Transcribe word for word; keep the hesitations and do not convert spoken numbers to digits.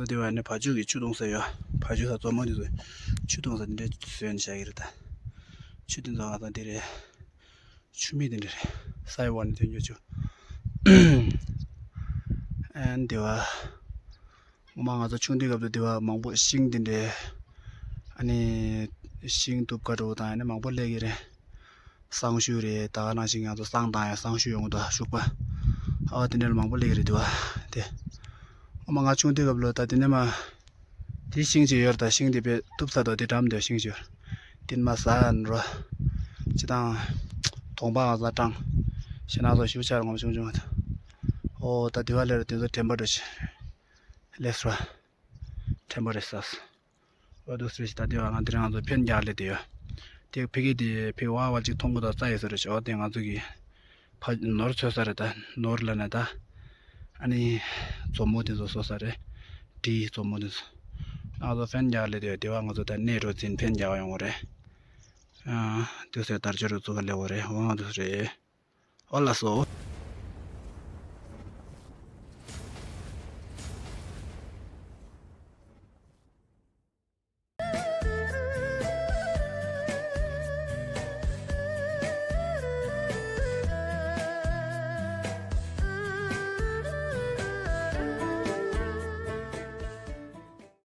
འདི་བ་ནི་བ་ཕྱུགས་ཀྱི་ཆུ་འཐུང་ས་ཡོད། བ་ཕྱུགས་ས་མཛོ་མོ་འདི་ཚོ་ཆུ་འཐུང་ས་འདི་འདྲའི་བཟོས་ནས་བཞག་གི་རེད་ད། ཆུ་འདི་ཚོ་ང་ཚང་འདི་རེད། ཆུ་མིག་འདི་འདྲ་རེད། ས་ཡི་བར་ནས་ཐོན་རྒྱུ་ཆུ། ཨན་འདི་བ། ངོ་མ་ང་ཚོ་ཆུང་དུས་སྐབས་སུ་འདི་བ་མང་པོ་ཤིང་འདི་འདྲའི། ཨ་ནི། ཤིང་གདུབ་ཁ་དྲོ་དང་ཨ་ནི་མང་པོ་སླེབས་ཀྱི་རེད། བསང་ཤུ་རེད། ད་ག་ནང་བཞིན་ང་ཚོ་བསང་བཏང་ཡ་བསང་ཤུ་ཡོང་གི་འདུག་ཤུག་པ། ཨ་བ་དེ་འདྲ་ལ་མང་པོ་སླེབས་ཀྱི་རེད་འདི་བ། དེ། ཨ་མ་ང་ཆུང་དུས་སྐབས་ལ་ད་དེ་ནས་མ། དེ་ཤིང་ཅིག་ཡོད་རེད་ད། ཤིང་དེ་བས་གཏུབ་ཚར་དུས་དེ་འགྲམ་དེ་ཤིང་ཅིག་ཡོད་རེད། དེ་ནས་མ་ཟ་ཡ་འགྲོ། ཅི་དང་། གདོང་པ་ང་ཚོ་སྐྲངས། ཞེ་ན་ཚོ་ཞུ་ཆར་ངོམ་ཆུང་ཆུང་། ཨོ་ད་དེ་བ་ལས་ར་དེ་ཚོ་དྲན་པ་འགྲོ་ཤི། ལེགས་སོ། དྲན་པ་རེད་ས། འོ་འདུག་སེ་ད་དེ་བ་ང་དེ་རིང་ང་ཚོ་ཕན་རྒྱག་ལས་དེ་ཡོད། དེ་ཕ་གི་དེ་ཕ་གི་བ་བ་ཅིག་མཐོང་གི་ད་རྩ་ཡོད་ས་རེད་ཤག་འོ་དེ་ང་ཚོ་གི་ཕ་ནོར་འཚོ་ས་རེད་ད། ནོར་ལ་ནས་ད། ཨ་ནི། མཛོ་མོ་དེ་ཚོ་གསོ་ས་རེད། འབྲིའི་མཛོ་མོ་དེ་ཚོ། ང་ཚོ་ཕན་རྒྱག་ལས་དེ་ཡོད། དེ་བ་ང་ཚོ་ད་གནས་རོ་འཛིན་ཕན་རྒྱག་ཡོང་བ་རེད། ཨ། འདུག་སེ་དར་ཆ་རུ་ཚུགས་ག་ལས་བ་རེད། འོ་འདུག་སེ་རེད། འོ་ལགས་སོ།